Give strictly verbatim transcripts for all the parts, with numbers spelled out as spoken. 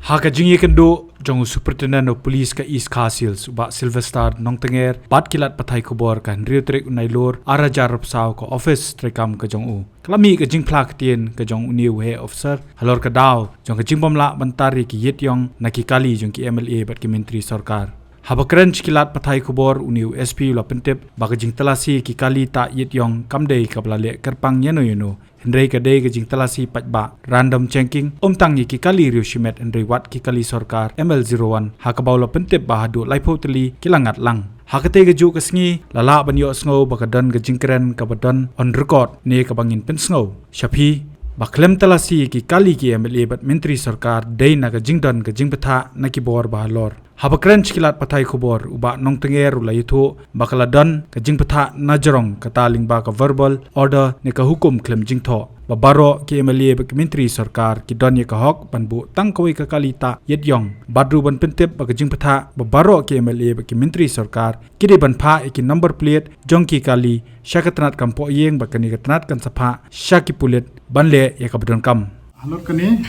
Ha ka jingïakynduh jong u Superintendent of Police ka East Khasi Hills, u Bah Sylvester Nongtnger, bad ki lad pathai khubor, ka hynriew tarik u Nailur, ar hajar arphew saw, ka office treikam ka jong u, ka la mih ka jingphla ktien ka jong une u heh officer halor ka daw jong ka jingbym lah ban tar ïa ki ïit ïong na ki kali jong ki M L A bad ki myntri sorkar. Haba kren sha ki lad pathai khubor, une u S P u la pyntip ba ka jingtalasi ki kali tah ïit ïong kam dei kaba la leh kyrpang ïano ïano, hynrei ka dei ka jingtalasi paidbah, random checking, ym tang ïa ki kali riew shimet hynrei wat ki kali sorkar M L zero one, ha kaba u la pyntip ba haduh laiphew tylli ki la ngat lang. Ha katei kajuh ka sngi la lah ban ïohsngew ba ka don ka jingkren kaba don on record ne kaba ngin pynsngew sha phi, ba khlem talasi ki kali ki M L A bad myntri sorkar dei na ka jingdon ka jingbthah na ki bor ba halor. Haba kren sha ki lad pathai khubor, u Bah Nongtnger u la ïathuh ba ka la don ka jingbthah na jrong, kata lyngba ka verbal order ne ka hukum khlem jingthoh, ba baroh ki M L A bad ki myntri sorkar ki don ïa ka hok ban buh tang kawei ka kali tah ïit ïong, bad ruh ban pyntip ba ka jingbthah ba baroh ki M L A bad ki myntri sorkar ki dei ban phah ïa ki number plate jong ki kali sha ka tnat kam pohïing, bad kane ka tnat kan sa phah sha ki pulit ban leh ïa kaba donkam. Halor kane,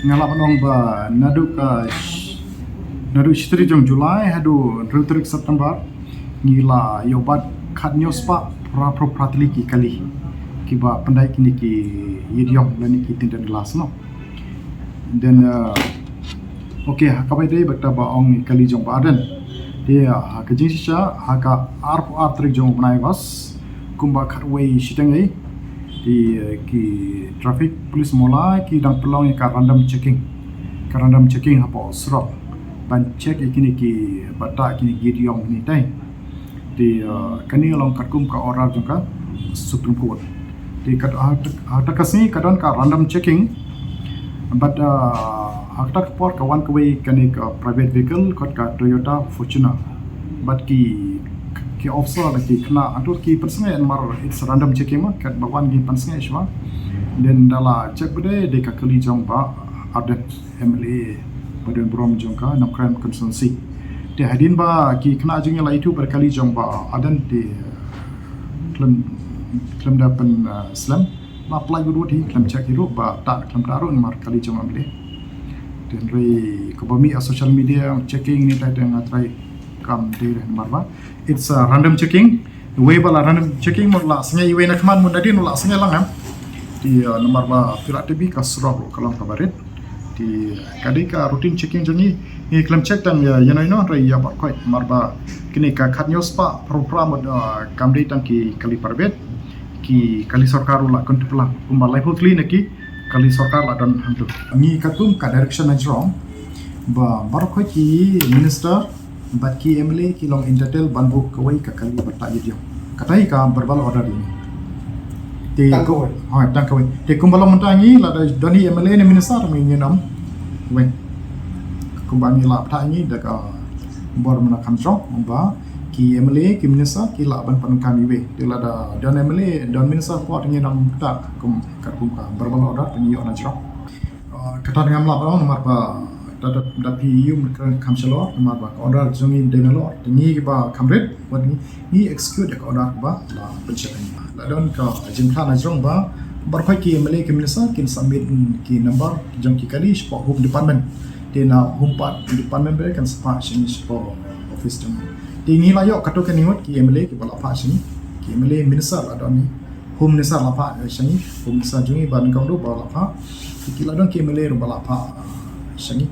nga lah ban ong ba naduh ka sh-, naduh shi tarik jong July haduh hynriew tarik September, ngi la ïoh bat khathynñiew spah phra phew phra tylli ki kali kiba pyndait kine ki ïit ïong lane ki tinted glass, no. Then, uh, okay, ha kaba ïadei bad kaba ong ïa ka kali jong Bah Ardent. Te, uh, ha ka jingshisha, ha ka arphew ar tarik jong u bnai August, kumba khatwei shiteng ei, te, uh, ki traffic police Mawlai ki dang pynlong ïa ka random checking. Ka random checking hapoh surok ban check ïa kine kiba tah kine ki ïit ïong kine tai. Te, uh, kane long katkum ka order jong ka Supreme Court. Te kat, ha, ha kata ka sngi ka don ka random checking. Bad, uh, ha kata ka por ka wan kawei kane ka private vehicle, kat ka Toyota Fortuner. Bad ki, ki officer ki khynnah hangto ki pynsngew namar it's random checking ma, kat ba wan ki pynsngew shuwa. Then da la check ba dei, dei ka kali jong Bah Ardent, M L A ba don burom jong ka Nongkrem constituency. Te hadien ba ki khynnah jong ngi la ïathuh ba kali jong Bah Ardent, te khlem, khlem da pyn, uh, slem, la pynlait wut wut hi, khlem check hi ruh ba tah khlem tah ruh namar kali jong M L A. Te hynrei kaba mih ha social media checking ne tai, te nga trai kam dei re namar ba it's a random checking. Wei ba la random checking mut la sngewthuh wei na khmat mut nadien la sngewthuh lang em. Te, uh, namar ba phi la tip ka surok ruh ka long kaba rit. Te ka dei ka routine checking jong ngi. Ngi khlem check tang ïa, ïa ino ino, hynrei ïa baroh khoit namar ba kine ka khathynñiew spah phra phew phra mut, uh, kam dei tang ki kali private, ki kali sorkar ruh la kynthup lang. Kumba laiphew tylli na ki kali sorkar la don hangto. Ngi katkum ka direction na jrong ba baroh khoit ki minister bad ki M L A ki long entitled ban buh kawei ka kali ba tah ïit ïong. Kata hi ka verbal order ïa ngi. Te tang kawei. Hooid, tang kawei. Te kumba long mynta ngi lada don hi M L A ne minister, ngi ngin ym weng. Kumba ngi la phah ngi da ka bor mynta kham jrong ba ki M L A ki minister ki lah ban pyndonkam iwei. Te lada don M L A, don minister, phi ngin ym phah kum, katkum ka verbal order, te ngi ïoh na jrong. Uh, kata ngam lah ban ong namar ba da, da, da phi ïohi mynta kham shalor namar ba ka order jong ngi dei nalor, te ngi kiba kham rit, wat ngi, ngi execute ïa ka order ba la pynshai. La don ka jingphla na jrong ba baroh khoit ki M L A ki minister kin submit ki number jong ki kali shapoh Home Department. Te na Home Department ba kan sa phah sha ngi shapoh office jong ngi. Te ngi la ïoh katto katne ngut ki M L A kiba la phah sha ngi, ki M L A, minister la don ngi. Home Minister la phah, eh, sha ngi, Home Minister jong ngi ba nyngkong ruh ba la phah, ki la don ki M L A ruh ba la phah, eh, sha ngi.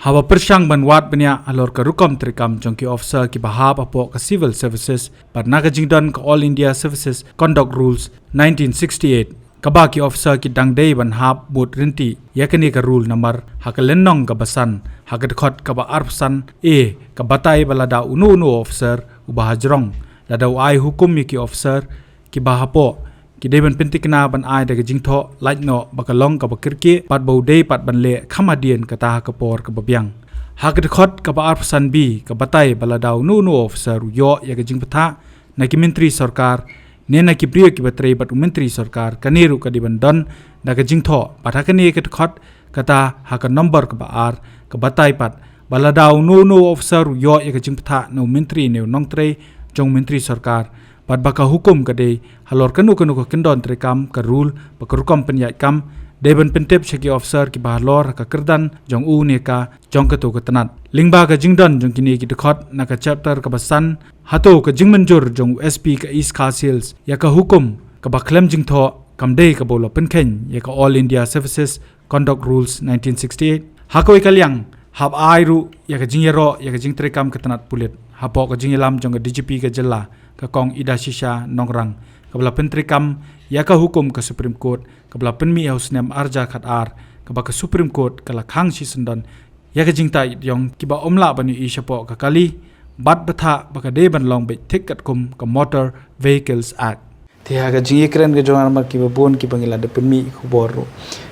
Haba pyrshang ban wad bniah halor ka rukom treikam jong ki officer kiba hap hapoh ka Civil Services bad na ka jingdon ka All India Services Conduct Rules nineteen sixty-eight, kaba ki officer ki dang dei ban hap bud ryntih ïa kane ka rule namar ha ka lynnong kaba san, ha ka dkhot kaba arphew san A, ka batai ba lada uno uno officer uba hajrong, lada u ai hukum ïa ki officer kiba hapoh, ki dei ban pynthikna ban ai da ka jingthoh lait noh ba ka long kaba kyrkieh bad ba u dei pat ban leh kham hadien kata ha ka por kaba biang. Ha ka dkhot kaba arphew san B, ka batai ba lada uno uno officer u ïoh ïa ka jingbthah na ki myntri sorkar ne na ki briew kiba trei bad u myntri sorkar, kane ruh ka dei ban don da ka jingthoh. Bad ha kane ka dkhot, kata ha ka nombor kaba ar, ka batai pat ba lada uno uno officer u ïoh ïa ka jingbthah na u myntri ne u nongtrei jong u myntri sorkar, bad ba ka hukum ka dei halor kano kano ka kyndon treikam, ka rule bad ka rukom pynïaid kam, dei ban pyntip sha ki officer kiba halor ha ka kyrdan jong u ne ka jong kato ka tnat. Lyngba ka jingdon jong kine ki dkhot na ka chapter kaba san, hato ka jingmynjur jong u S P ka East Khasi Hills ïa ka hukum kaba khlem jingthoh kam dei kaba u la pynkheiñ ïa ka All India Services Conduct Rules nineteen sixty-eight. Ha kawei ka liang, hap ai ruh ïa ka jingïaroh ïa ka jingtreikam ka tnat pulit hapoh ka jingïalam jong ka D G P ka jylla, ka Kong Idashisha Nongrang, kaba la pyntreikam ïa ka hukum ka Supreme Court kaba la pynmih ha u snem ar hajar khatar, kaba ka Supreme Court ka la khang shisyndon ïa ka jingtah ïong kiba ym lah ban ïohi shapoh ka kali, bad bthah ba ka dei ban long beit thik katkum ka Motor Vehicles Act. Te ha ka jingïakren ka jong nga namar kiba bun kiba ngi la dep pynmih khubor ruh.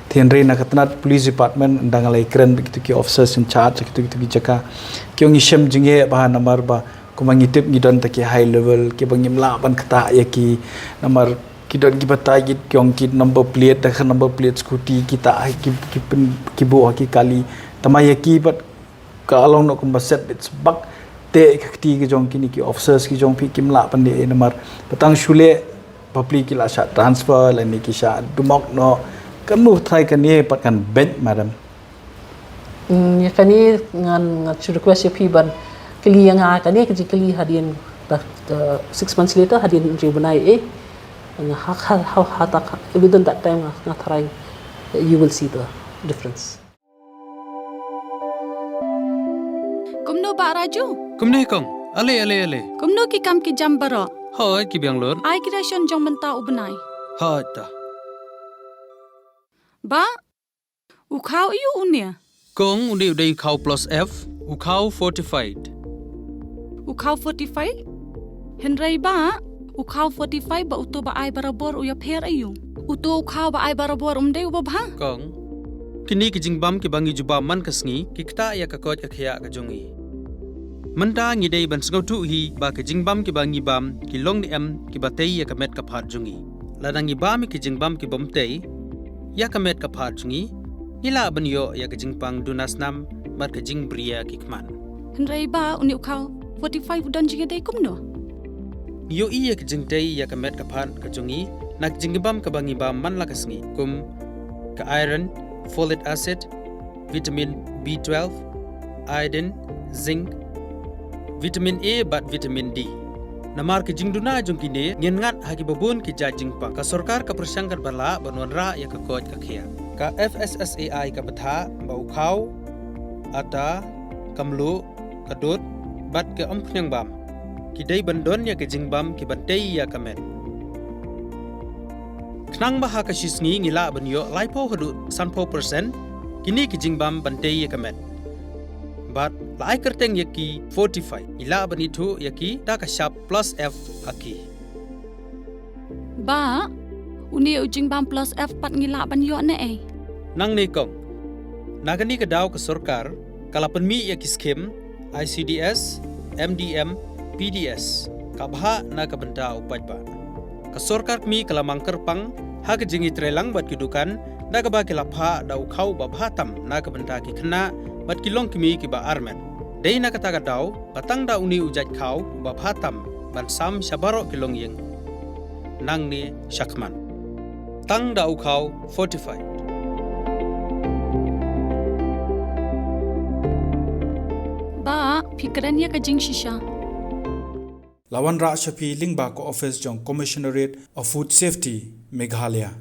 Te hynrei na ka tnat police department, ynda nga la ïakren bad kito ki officers in charge kito kito ki jaka, ki ong ngi shem jingeh bha namar ba kumba ngi tip ngi don ta ki high level kiba ngim lah ban ktah ïa ki, namar ki don kiba target ki ong ki number plate, da ka number plate scooty ki tah ki, ki pyn, ki buh ha ki kali. Tangba ïa ki pat ka long noh kumba set beit bak te ka kti ka jong kine ki officers ki jong phi kim lah ban dei, namar ba tang shu leh bapli ki la shah transfer lane ki shah dumok noh. Kan mut trai kane pat kan beit, madam. Hmm, ïa kane ngan, ngan shu request ïa phi ban kylli ïa nga kane ka jingkylli hadien, da, da six months later, hadien hynriew bnai eh. Nga ha, ha, ha, ha, ta, within that time nga, nga tharai, you will see the difference. Kumno Bah Raju? Kumne kong, ale, ale, ale. Kumno ki kam ki jam baroh? Hooid, ki biang lut. Ai ki ration jong mynta u bnai. Hooid ta. Bah, u khaw aiu une? Kong, une u dei u khaw plus F, u khaw fortified. U khaw fortified? Hynrei Bah, u khaw fortified bad uto ba ai barabor u ïapher aiu? Uto u khaw ba ai barabor um dei uba bha? Kong, kine ki jingbam kiba ngi ju bam man ka sngi ki ktah ïa ka koit ka khiah ka jong ngi. Mynta ngi dei ban sngewthuh hi ba ki jingbam kiba ngi bam ki long ne em kiba tei ïa ka met ka phad jong ngi. Lada ngi bam ïa ki jingbam kibym tei ïa ka met ka phad jong ngi, ngi lah ban ïoh ïa ka jingpang duna snam bad ka jingbriew ki khmat. Hynrei Bah, une u khaw fortified u don jingïadei kumno? Ngi ïohi ïa ka jingtei ïa ka met ka phad ka jong ngi na ka jingbam kaba ngi bam man la ka sngi, kum ka iron, folic acid, vitamin B twelve, iodine, zinc, vitamin A bad vitamin D. Namar ka jingduna jong kine, ngin ngat ha kiba bun ki jait jingpang. Ka sorkar ka pyrshang katba lah ban wanrah ïa ka koit ka khiah. Ka F S S A I ka bthah ba u khaw, ata, ka mluh, ka dud bad ka umphniang bam ki dei ban don ïa ki jingbam kiban tei ïa ka met. Khnang ba ha ka shi sngi ngi lah ban ïoh laiphew haduh sanphew percent kine ki jingbam ban tei ïa ka met. Bad la ai kyrteng ïa ki fortified, ngi lah ban ithuh ïa ki da ka shap plus F ha ki. Bah, une u jingbam plus F pat ngi lah ban ïoh ne ei? Nangne kong, na kane ka daw ka sorkar ka la pynmih ïa ki skim I C D S, M D M, P D S, ka bhah na ka bynta u paidbah. Ka sorkar kmie ka la mang kyrpang ha ka jingïatreilang bad ki dukan da kaba ki la phah da u khaw uba bha tam na ka bynta ki khynnah bad ki longkmie kiba armet. Dei na kata ka daw ba tang da une u jait khaw uba bha tam ban sam sha baroh ki longïing nangne shakhmat. Tang da u khaw fortified. Bah, phi kren ïa ka jingshisha. La wanrah sha phi lyngba ka office jong Commissionerate of Food Safety, Meghalaya.